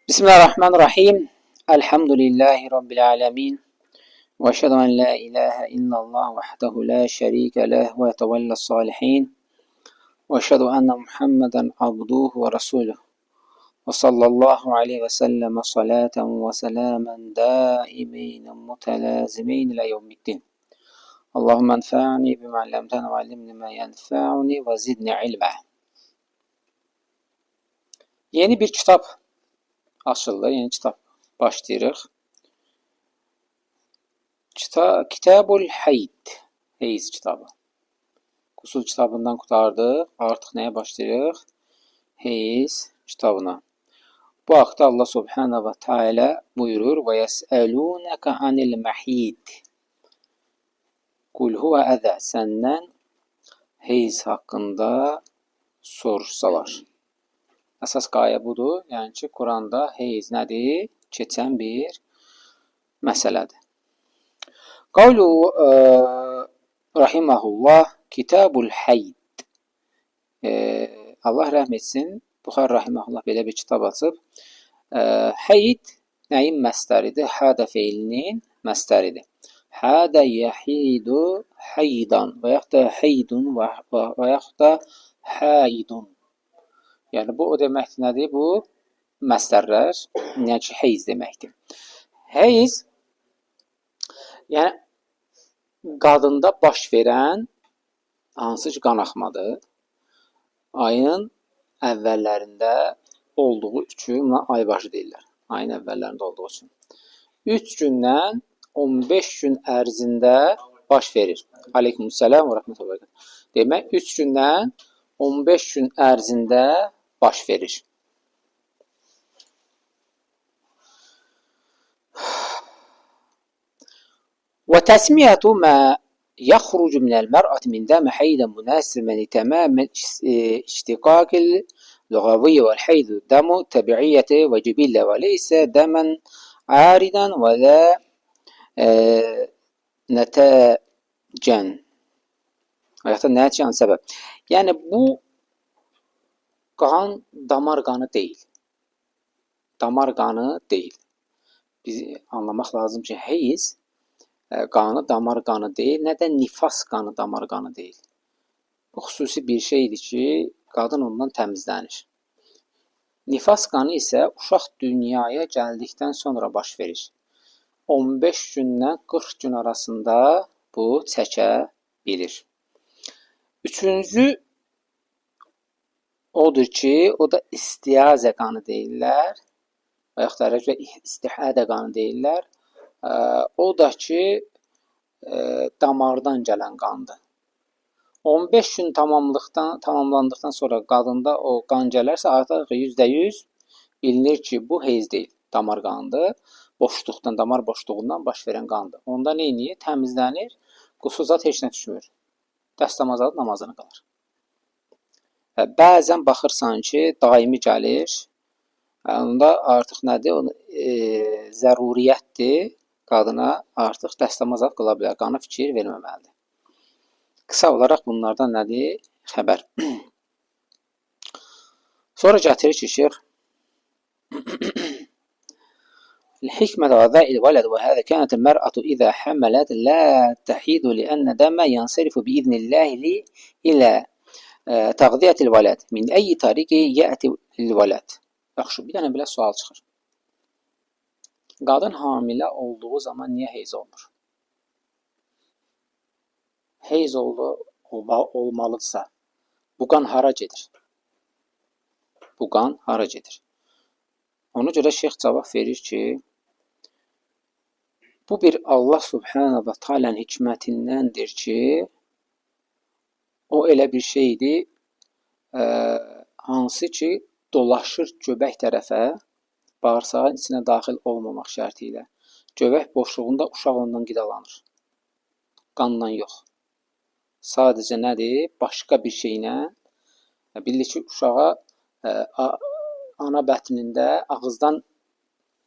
Bismillahirrahmanirrahim. Elhamdülillahi Rabbil alemin. Ve eşhedü en la ilahe illallah vahdehu la şerike leh ve yetevelle salihin. Ve eşhedü enne Muhammeden abduhu ve resuluh. Ve sallallahu aleyhi ve selleme salaten ve selamen daimeyn mutelazimeyn ila yevmiddin. Allahümme enfa'ni bima allamtana ve allimni ma yenfa'uni ve zidni ilme. Yeni bir kitab açıldı. Yeni kitab başlayırıq. Kitabul Hayd. Heyz kitabı. Qusul kitabından qurtardıq. Artıq nəyə başlayırıq? Heyz kitabına. Bu haqda Allah Subhanahu və Teala buyurur: "Və yes'elunaka anil mahid. Kul huve əzə." Səndən heyz haqqında soruşsalar. Əsas qayə budur. Yəni ki, Quranda heyz nədir? Keçən bir məsələdir. Qavlu rahimehullah Kitabul Hayd. Allah rəhm etsin. Buxar rahimehullah belə bir kitab açıb. Hayd nəyin məstəridir? Hadə feilinin məstəridir. Hadə yahidu haydan və yaxud da haydun və yaxud da haidun. Yəni bu o deməkdir nədir? Bu məstərlər, yəni ki, heyz deməkdir. Heyz yəni qadında baş verən hansı ki qanaxmadır. Ayın əvvəllərində olduğu üçün buna aybaşı deyirlər. Ayın əvvəllərində olduğu üçün. 3 gündən 15 gün ərzində baş verir. Aleykümselam və rəhmətullah. Demək 3 gündən 15 gün ərzində baş verir. Və təsmiyyətu mə yaxrucu minəl mər'əti min dəmi heydən münasibən li təmamil iştiqaqil lüğaviyyə vəl heydu dəmu təbiiyyəti və cibillə və leysə dəmən aridən və lə nətəcən və yaxud da nəticən səbəb. Yəni bu qan damar qanı deyil. Damar qanı deyil. Biz anlamaq lazım ki, heyz qanı damar qanı deyil, nə də nifas qanı damar qanı deyil. Bu xüsusi bir şeydir ki, qadın ondan təmizlənir. Nifas qanı isə uşaq dünyaya gəldikdən sonra baş verir. 15 gündən 40 gün arasında bu çəkə bilir. Üçüncü odur ki, o da istiyazə qanı deyirlər və yaxud da ərəbcə istihadə qanı deyirlər. O da ki, damardan gələn qandır. 15 gün tamamlandıqdan sonra qadında o qan gələrsə, artıq %100 bilinir ki, bu heyz deyil, damar qanıdır. Boşluqdan, damar boşluğundan baş verən qandır. Onda nə edir? Təmizlənir, qüsul zat heç nə düşmür. Dəstəmaz alıb namazını qılar. Bəzən baxırsan ki, daimi gəlir. Onda artıq nədir? O zəruriyyətdir. Qadına artıq dəstəmaz zat qıla bilər. Qana fikir verməməlidir. Qısa olaraq bunlardan nədir? Xəbər. Sonra gətirir ki, şeyx الحكمة غذاء الولد وهذا كانت المرأة إذا حملت لا تحيد لأن دم ينصرف بإذن الله إلى تغذية الولد من أي طريق يأتي الولد. Yaxşı, bir dənə belə sual çıxır. Qadın hamilə olduğu zaman niyə heyz olmur? Heyz olmalıdırsa, bu qan hara gedir? Bu qan hara gedir? Ona görə şeyx cavab verir ki, bu bir Allah Subhanahu və Taala'nın hikmətindəndir ki, o elə bir şeydir, hansı ki, dolaşır göbək tərəfə, bağırsağın içinə daxil olmamaq şərti ilə. Göbək boşluğunda uşaq ondan qidalanır. Qandan yox. Sadəcə nədir? Başqa bir şeylə. Bilirik ki, uşağa ana bətnində ağızdan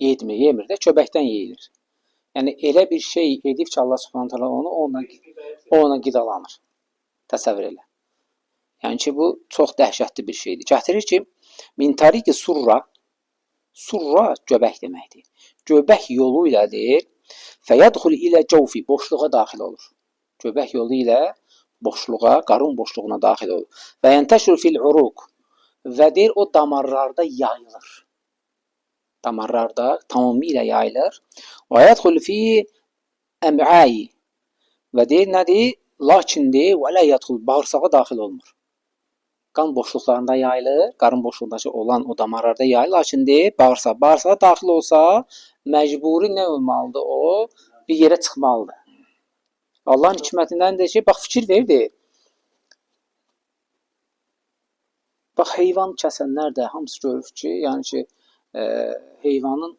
yedmir, yemir də, köbəkdən yeyilir. Yəni elə bir şey edib ki, Allah Subhanahu taala onu onunla qidalanır. Təsəvvür elə. Yəni ki, bu çox dəhşətli bir şeydir. Gətirir ki, min tariqi surra Surra göbək deməkdir. Göbək yolu ilə deyir, fəyədxul ilə cəvfi, boşluğa daxil olur. Göbək yolu ilə boşluğa, qarın boşluğuna daxil olur. Və yənteşir fil uruq və deyir, o damarlarda yayılır. Damarlarda tamamilə yayılır. Və yədxul fi əm'ayi və deyir, nədir? Lakin deyir, və lə yədxul, bağırsağa daxil olmur. Qan boşluqlarında yayılır, qarın boşluğundakı olan o damarlarda yayılır, lakin deyir, bağırsaq. Bağırsağa daxil olsa, məcburi nə olmalıdır o? Bir yerə çıxmalıdır. Allahın hikmətindəndir ki, bax fikir ver, deyir. Bax, heyvan kəsənlər də hamısı görür ki, yəni ki, heyvanın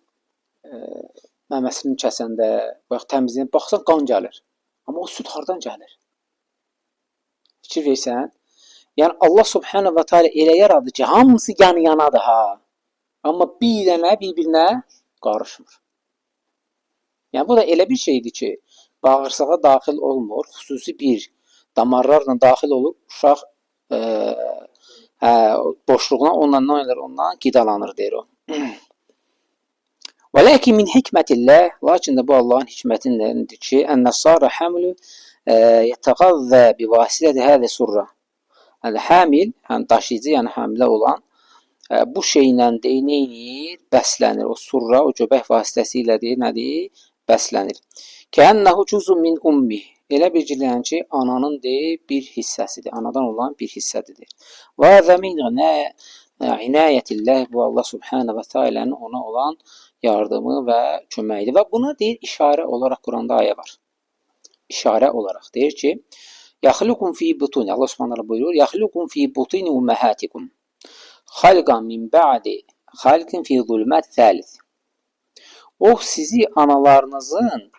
məməsini kəsəndə, bax təmizləyəndə, baxsan qan gəlir. Amma o süd hardan gəlir? Fikir versən, yəni Allah Subhanahu va Taala elə yaradı ki, hamısı yan-yanadır ha. Amma bir dənə bir-birinə qarışmır. Yəni bu da elə bir şeydir ki, bağırsağa daxil olmur, xüsusi bir damarlarla daxil olur, uşaq boşluğuna ondan nə olur, ondan qidalanır deyir o. Və lakin min hikmətillah, lakin də bu Allahın hikmətindəndir ki, ən-nəsara hamlu yetəğəzzə bi vasitəti həzi surra. Yəni hamil, yəni daşıyıcı, yəni hamilə olan bu şeylə deyir, nə edir? Bəslənir. O surra, o göbək vasitəsilə deyir, nədir? Bəslənir. Kəənəhu cüzun min ummi. Elə bir ki, ki, ananın deyir, bir hissəsidir. Anadan olan bir hissədir. Və həzə min inayətillah, bu Allah Subhanahu və Taala'nın ona olan yardımı və köməyidir. Və buna deyir, işarə olaraq Quranda ayə var. İşarə olaraq deyir ki, Yaxlukum fi butun. Allah Subhanahu buyurur, yaxlukum fi butuni ummahatikum. Xalqan min ba'di xalqin fi zulumat salis. O sizi analarınızın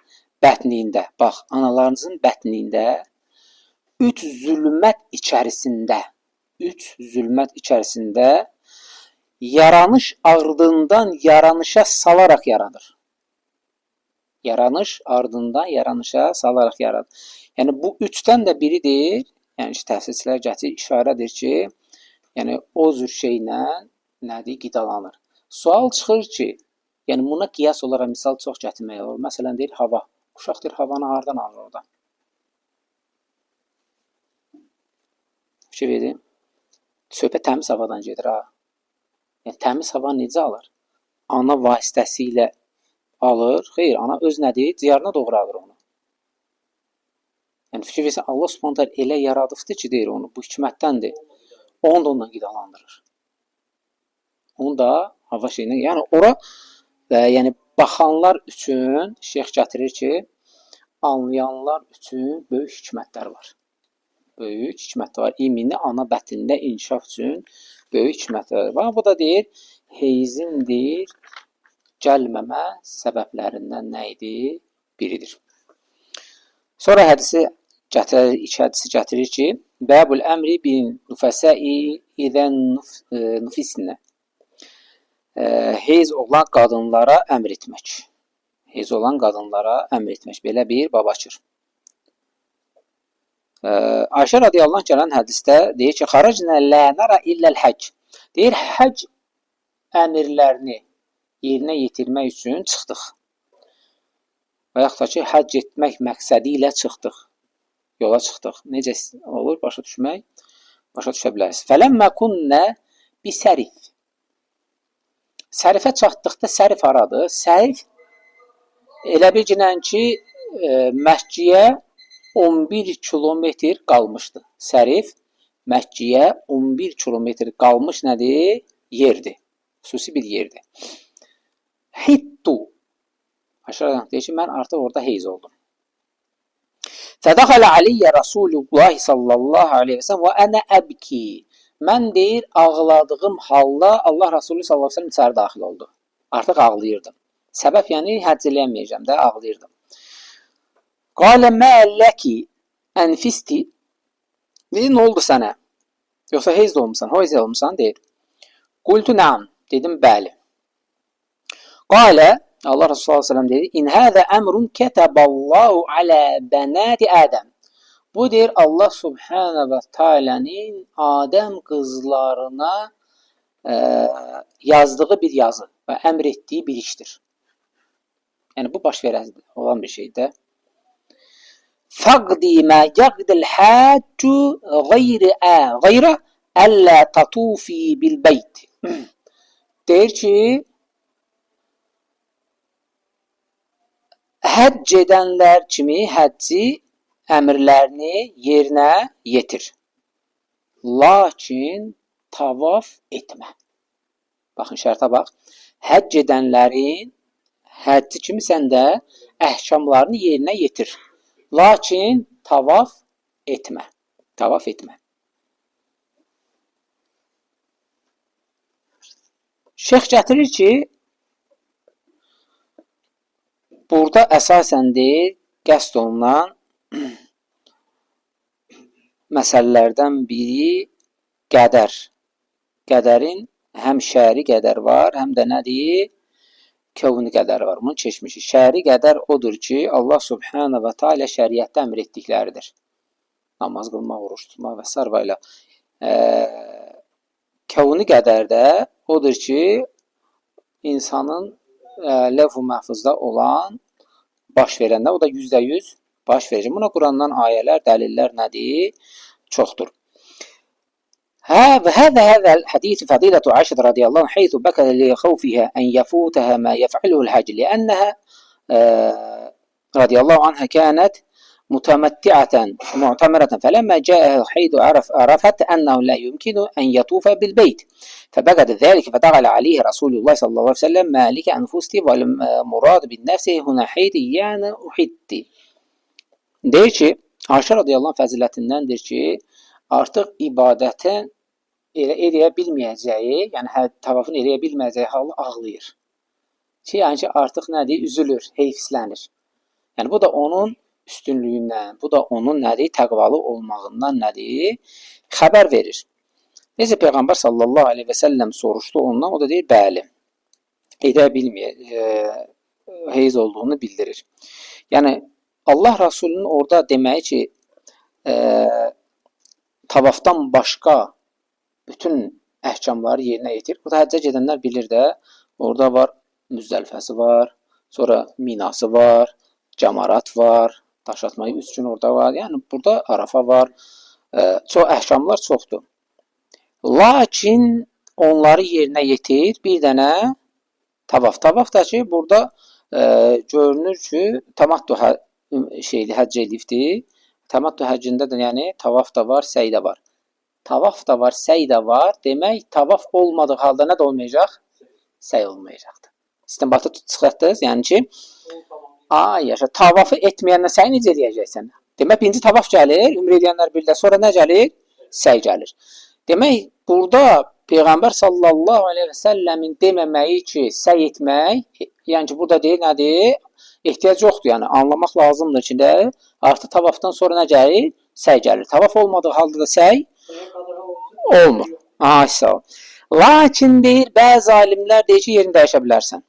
bətnində, bax, analarınızın bətnində üç zülmət içərisində, üç zülmət içərisində yaranış ardından yaranışa salaraq yaradır. Yaranış ardından yaranışa salaraq yaradır. Yəni bu üçdən də biridir. Yəni ki, təhsilçilər gətirir, işarədir ki, yəni o cür şeylə nədir, qidalanır. Sual çıxır ki, yəni buna qiyas olaraq misal çox gətirmək olur. Məsələn deyir hava. Uşaq deyir havanı hardan alır orada? Fikir verin. Söhbət təmiz havadan gedir ha. Yəni təmiz hava necə alır? Ana vasitəsilə alır. Xeyr, ana öz nədir? Ciyarına doğru alır onu. Yəni fikir versən Allah Subhanahu taala elə yaradıbdır ki, deyir onu, bu hikmətdəndir. Onu da ondan qidalandırır. Onu da hava şeyindən, yəni ora və yəni baxanlar üçün şeyx gətirir ki, anlayanlar üçün böyük hikmətlər var. Böyük hikmətlər var. İmini ana bətnində inkişaf üçün böyük hikmətlər var. Bu da deyir, heyzin deyir, gəlməmə səbəblərindən nə idi? Biridir. Sonra hədisi gətirir, iki hədisi gətirir ki, Bəbul əmri bin nüfəsəi idən nüfisnə. Heyz olan qadınlara əmr etmək. Heyz olan qadınlara əmr etmək. Belə bir bab açır. Ayşə radiyallahu anh gələn hədisdə deyir ki, xaracnə lə nara illəl həcc. Deyir, həcc əmirlərini yerinə yetirmək üçün çıxdıq. Və yaxud da ki, həcc etmək məqsədi ilə çıxdıq. Yola çıxdıq. Necə olur? Başa düşmək? Başa düşə bilərsiniz. Fələmmə kunnə bisərif. Sərifə çatdıqda sərif haradır? Sərif elə bir ginən ki, Məkkəyə 11 kilometr qalmışdı. Sərif Məkkəyə 11 kilometr qalmış nədir? Yerdir. Xüsusi bir yerdir. Hittu. Aşağıdan deyir ki, mən artıq orada heyz oldum. Fədəxələ aliyyə Rasulullah sallallahu aleyhi və səlləm və ənə əbki. Mən deyir, ağladığım halda Allah Rasulü sallallahu aleyhi və səlləm içəri daxil oldu. Artıq ağlayırdım. Səbəb yəni həcc eləyəməyəcəm də, ağlayırdım. Qalə mə ləki ənfisti. Dedi, nə oldu sənə? Yoxsa heyz olmusan, hoyz olmusan, deyir. Qultu nəam. Dedim, bəli. Qalə, Allah Resulü sallallahu aleyhi ve sellem dedi, İn həzə əmrun kətəballahu alə bənəti Ədəm. Bu deyir, Allah Subhanahu və Teala'nın Adəm qızlarına yazdığı bir yazı. və əmr etdiyi bir işdir. Yəni, bu baş verən olan bir şeydir. Faqdi mə yaqdil haccu ғayrə əllə tatufi bil beyt. Deyir ki, həcc edənlər kimi həcci əmrlərini yerinə yetir. Lakin tavaf etmə. Baxın, şərtə bax. Həcc edənlərin həcci kimi sən də əhkamlarını yerinə yetir. Lakin tavaf etmə. Tavaf etmə. Şeyx gətirir ki, burada əsasən deyir, qəsd olunan məsələlərdən biri qədər. Qədərin həm şəri qədər var, həm də nədir? Kəvni qədər var. Bunu keçmişik. Şəri qədər odur ki, Allah Subhanahu və Teala şəriətdə əmr etdikləridir. Namaz qılmaq, oruc tutmaq və sair və ilə. Kəvni qədər də odur ki, insanın levh-u məhfuzda olan baş verəndə, o da 100% baş verəcək. Buna Qurandan ayələr, dəlillər nədir? Çoxdur. وهذا الحديث فضيلة عائشة رضي الله عنها حيث بكت لخوفها أن يفوتها ما يفعله الحاج لأنها رضي الله عنها كانت متمتعة معتمرة فلما جاءها الحيض عرفت أنه لا يمكن أن يطوف بالبيت فبكت ذلك فدخل عليه رسول الله صلى الله عليه وسلم مالك أنفستي والمراد بالنفس هنا حيض يعني أحدي. Deyir ki, Ayşə radiyallahu anh fəzilətindəndir ki, artıq ibadətin elə eləyə bilməyəcəyi, yəni tavafın eləyə bilməyəcəyi halı ağlayır. Ki, yəni ki, artıq nədir? Üzülür, heyfslənir. Yəni, bu da onun üstünlüyündən, bu da onun nədir? Təqvalı olmağından nədir? Xəbər verir. Necə Peyğəmbər sallallahu aleyhi və səlləm soruşdu ondan, o da deyir, bəli, edə bilməyəcək, heyz olduğunu bildirir. Yəni, Allah Rasulünün orada deməyi ki, tavafdan başqa bütün əhkamları yerinə yetir. Burada həccə gedənlər bilir də, orada var Müzdəlifəsi var, sonra Minası var, Cəmarat var, daş atmayı 3 gün orada var. Yəni, burada Arafa var. Çox əhkamlar çoxdur. Lakin onları yerinə yetir bir dənə tavaf. Tavaf da ki, burada görünür ki, təmattu həcc eləyibdir. Təmattu həccində də yəni tavaf da var, səy də var. Tavaf da var, səy də var. Demək, tavaf olmadığı halda nə də olmayacaq? Səy olmayacaqdır. İstinbatı çıxartdınız. Yəni ki, ay yaşa, tavafı etməyəndən səy necə eləyəcəksən? Demək, birinci tavaf gəlir, ümrə eləyənlər bilirlər. Sonra nə gəlir? Səy gəlir. Demək, burada Peyğəmbər sallallahu aleyhi və səlləmin deməməyi ki, səy etmək, yəni ki, burada deyir, nədir? Ehtiyac yoxdur, yəni anlamaq lazımdır ki, də, artıq tavafdan sonra nə gəlir? Səy gəlir. Tavaf olmadığı halda da səy olmur. Ay, sağ ol. Lakin deyir, bəzi alimlər deyir ki, yerini dəyişə bilərsən.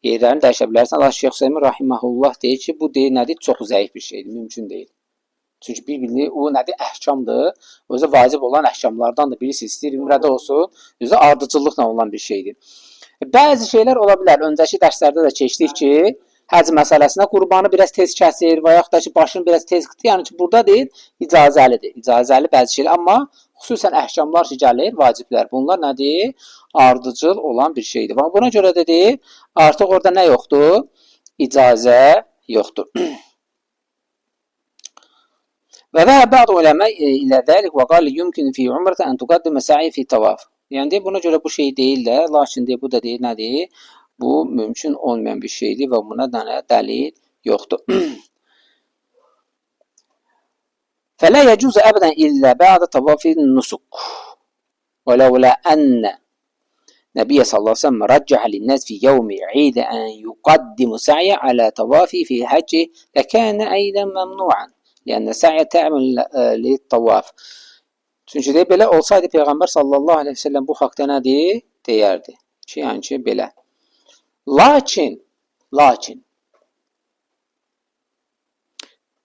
Yerlərini dəyişə bilərsən. Allah Şeyx Hüseymin rahiməhullah deyir ki, bu deyir nədir? Çox zəif bir şeydir, mümkün deyil. Çünki bir-birini, o nədir? Əhkamdır. Özü vacib olan əhkamlardan da bilirsiniz, istəyir ümrədə olsun, özü ardıcıllıqla olan bir şeydir. Bəzi şeylər ola bilər. Öncəki dərslərdə də keçdik ki, həcc məsələsinə qurbanı biraz tez kəsir və yaxud da ki, başını biraz tez qıtır. Yəni ki, burada deyil, icazəlidir. İcazəli bəzi şeylər, amma xüsusən əhkamlar ki, gəlir, vaciblər. Bunlar nədir? Ardıcıl olan bir şeydir. Və buna görə də deyir, artıq orada nə yoxdur? İcazə yoxdur. Və zəhəbə bə'du uləmə ilə zəlik və qalə yumkinu fi umrətə ən tuqaddimə sə'i fi tavaf. Yəni deyir, buna görə bu şey deyil də, lakin deyir, bu da deyir, nədir? Bu mümkün olmayan bir şeydir və buna da dəlil yoxdur. Fələ yəcuzu əbədən illə bə'də tavafin nusuk. Və ləvlə ənə Nəbiyyə sallallahu əleyhi və səlləm rəcəhə linnəs fi yevmi eid ən yuqaddimu sa'ya alə tavafi fi həcci ləkənə eydən məmnu'an. Liənnə sa'ya tə'mil lit-tavaf. Çünki deyir, belə olsaydı Peyğəmbər sallallahu əleyhi və səlləm bu haqda nədir? Deyərdi. Ki, yəni ki, belə. Lakin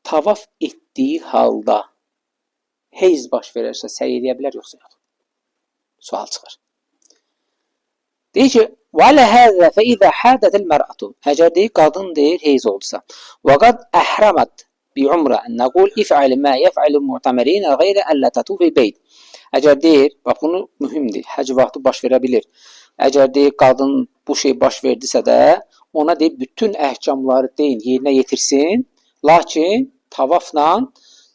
tavaf etdiyi halda heyz baş verərsə səy eləyə bilər yoxsa yox? Sual çıxır. Deyir ki, "Və həzə fə izə hadətil mər'atu." Əgər deyir, qadın deyir, heyz oldusa. Və qad əhramat bi umrə nəqul if'al ma yef'alu mu'tamirin ğeyrə ən la tatufi beyt. Əgər deyir, bax bunu mühümdür. Həcc vaxtı baş verə bilir. Əgər deyir, qadın bu şey baş verdisə də, ona deyir, bütün əhkamları deyin, yerinə yetirsin. Lakin tavafla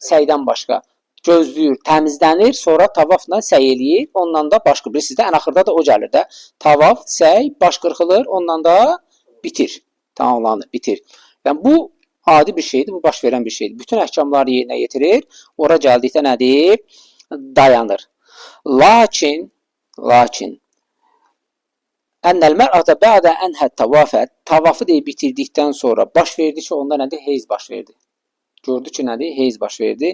səydən başqa gözləyir, təmizlənir, sonra tavafla səy eləyir. Ondan da baş qırılır. Bilirsiniz də, ən axırda da o gəlir də. Tavaf, səy, baş qırxılır, ondan da bitir. Tamamlanır, bitir. Yəni bu adi bir şeydir, bu baş verən bir şeydir. Bütün əhkamları yerinə yetirir. Ora gəldikdə nədir? Dayanır. Lakin Ennel mer'ate ba'de enhet tavafet, tavafı deyib bitirdikdən sonra baş verdi ki, onda nədir? Heyz baş verdi. Gördü ki, nədir? Heyz baş verdi.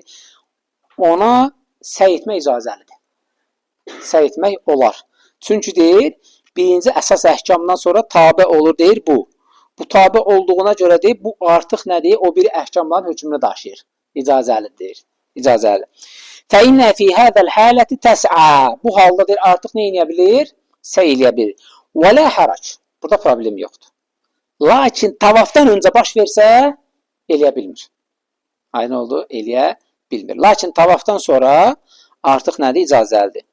Ona səy etmək icazəlidir. Səy etmək olar. Çünki deyir, birinci əsas əhkamdan sonra tabe olur, deyir bu. Bu tabe olduğuna görə deyir, bu artıq nədir? O biri əhkamların hökmünü daşıyır. İcazəlidir, deyir. İcazəli. Fə innə fi hədəl haləti təs'a. Bu halda deyir, artıq nə edə bilir? Səy eləyə bilir. Və la harac. Burada problem yoxdur. Lakin tavafdan öncə baş versə, eləyə bilmir. Aydın oldu? Eləyə bilmir. Lakin tavafdan sonra artıq nədir? İcazəlidir.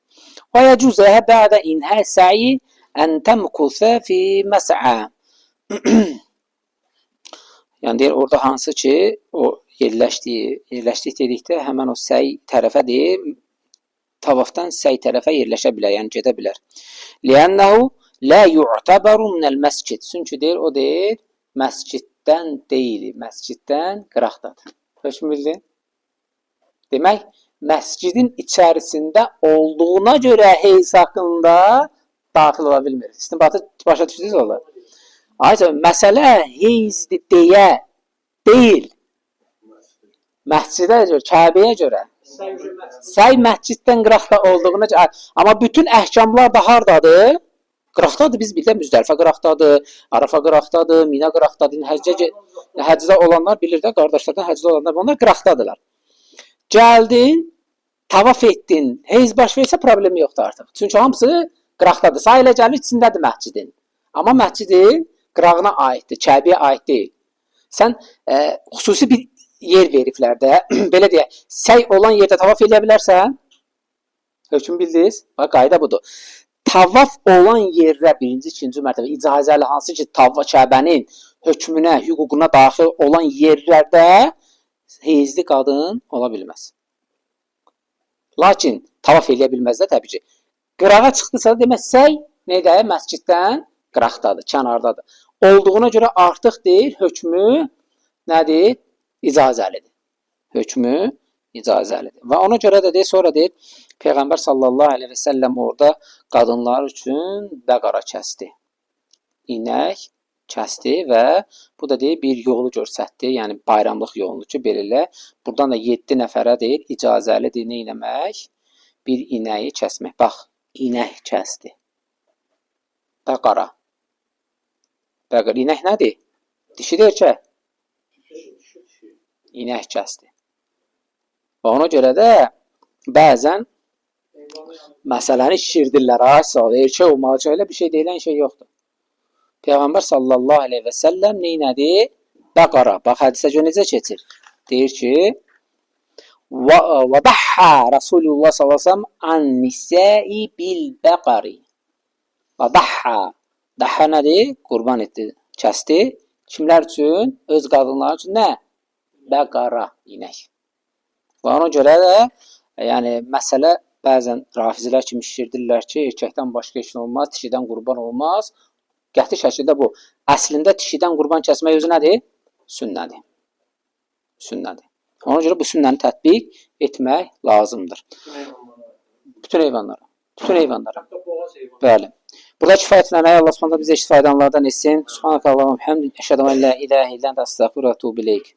Və yecuz ləhə bə'də inhə sə'i ən təmkusə fi məs'a. Yəni deyir orada hansı ki o yerləşdiyi, yerləşdik dedikdə həmən o səy tərəfə deyir, tavafdan səy tərəfə yerləşə bilər, yəni gedə bilər. Li'annahu la yu'tabaru minəl məscid. Çünki deyir o deyir məsciddən deyil, məsciddən qıraqdadır. Hökmü bildin? Demək, məscidin içərisində olduğuna görə heyz haqqında daxil ola bilmir. İstinbatı başa düşdünüz ola? Ayca, məsələ heyzdir deyə deyil. Məscidə görə, Kəbəyə görə. Səy məsciddən qıraqda olduğuna görə. Amma bütün əhkamlar da hardadır? Qıraqdadır. Biz bilir Müzdəlifə qıraqdadır, Arafa qıraqdadır, Mina qıraqdadır. Həccdə olanlar bilir də, qardaşlardan həccdə olanlar, onlar qıraqdadırlar. Gəldin, tavaf etdin, heyz baş versə problemi yoxdur artıq. Çünki hamısı qıraqdadır. Sahilə gəlir, içindədir məscidin. Amma məscidin qırağına aiddir, Kəbəyə aid deyil. Sən xüsusi bir yer veriblər də, belə deyək, səy olan yerdə tavaf eləyə bilərsən. Hökm bildiniz? Bax, qayda budur. Tavaf olan yerdə birinci, ikinci mərtəbə icazəli hansı ki, tavaf Kəbənin hökmünə, hüququna daxil olan yerlərdə heyzli qadın ola bilməz. Lakin tavaf eləyə bilməz də təbii ki. Qırağa çıxdısa demək səy nədə? Məsciddən qıraqdadır, kənardadır. Olduğuna görə artıq deyir, hökmü nədir? İcazəlidir. Hökmü icazəlidir. Və ona görə də deyir, sonra deyir, Peyğəmbər sallallahu əleyhi və səlləm orada qadınlar üçün bəqara kəsdi. İnək kəsdi və bu da deyir bir yolu göstərdi, yəni bayramlıq yolunu ki, belə elə. Buradan da 7 nəfərə deyir icazəlidir nə etmək? Bir inəyi kəsmək. Bax, inək kəsdi. Bəqara. Bəqara. İnək nədir? Dişidir, erkək? İnək kəsdi. Və ona görə də bəzən məsələni şişirdirlər. Ay sağ ol, erkək olmalı, elə bir şey deyilən şey yoxdur. Peyğəmbər sallallahu əleyhi və səlləm nə elədi? Bəqara. Bax hədisə gör necə keçir. Deyir ki: "Və dahha Rasulullah sallallahu əleyhi və səlləm an nisai bil bəqari." Və dahha. Dahha nədir? Qurban etdi, kəsdi. Kimlər üçün? Öz qadınları üçün nə? Bəqara, inək. Və ona görə də yəni məsələ bəzən rafizilər kimi şişirdirlər ki, erkəkdən başqa heç nə olmaz, dişidən qurban olmaz. Qəti şəkildə bu. Əslində dişidən qurban kəsmək özü nədir? Sünnədir. Sünnədir. Ona görə bu sünnəni tətbiq etmək lazımdır. Bütün heyvanlara. Bütün heyvanlara. Bəli. Burada kifayətlənək. Allah Subhanahu bizə istifadə edenlərdən etsin. Subhanakallahumma hamdik. Əşhədu en la ilahe illə ente, əstəğfiruke və etûbü ileyk.